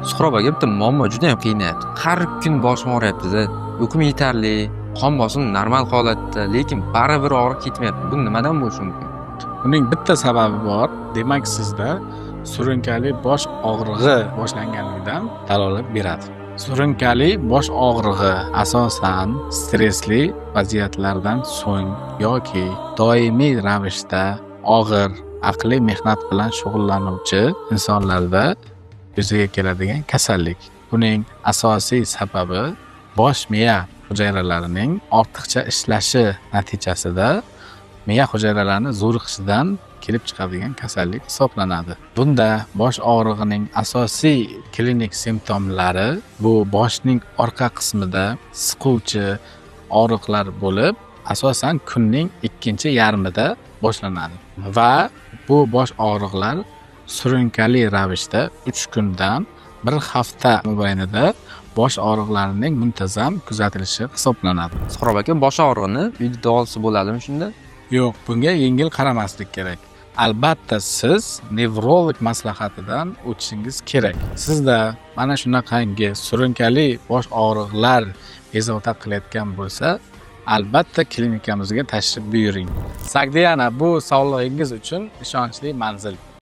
Suhrob aka, bitta muammo juda ham qiynayapti. Har kun boshim og'riyapti-da. Uyqum yetarli, qon bosimim normal holatda, lekin baribir og'riq ketmayapti. Bu nimadan bo'lishi mumkin? Buning bitta sababi bor. Demak, sizda surunkali bosh og'rig'i boshlanganligidan dalolat beradi. Surunkali bosh og'rig'i asosan stressli vaziyatlardan so'ng yoki doimiy ravishda og'ir aqliy mehnat bilan shug'ullanuvchi insonlarda yuzaga keladigan kasallik. Buning asosiy sababi bosh miya hujayralarining ortiqcha ishlashi natijasida miya hujayralarini zo'riqishidan kelib chiqadigan kasallik hisoblanadi. Bunda bosh og'rig'ining asosiy klinik simptomlari bu boshning orqa qismida siquvchi og'riqlar bo'lib, asosan kunning ikkinchi yarmida boshlanadi va bu bosh og'riqlar surunkali ravishda 3 kundan 1 hafta mobaynida bosh og'riqlarining muntazam kuzatilishi hisoblanadi. Suhrob aka, bosh og'rig'ini uyda davolasa bo'ladimi shunda? Yo'q, bunga yengil qaramaslik kerak. Albatta, siz nevrolog maslahatidan o'tishingiz kerak. Sizda mana shunaqangi surunkali bosh og'riqlar bezovta qilayotgan bo'lsa, albatta klinikamizga tashrif buyuring. Sagdiana bu sog'lig'ingiz uchun ishonchli manzil.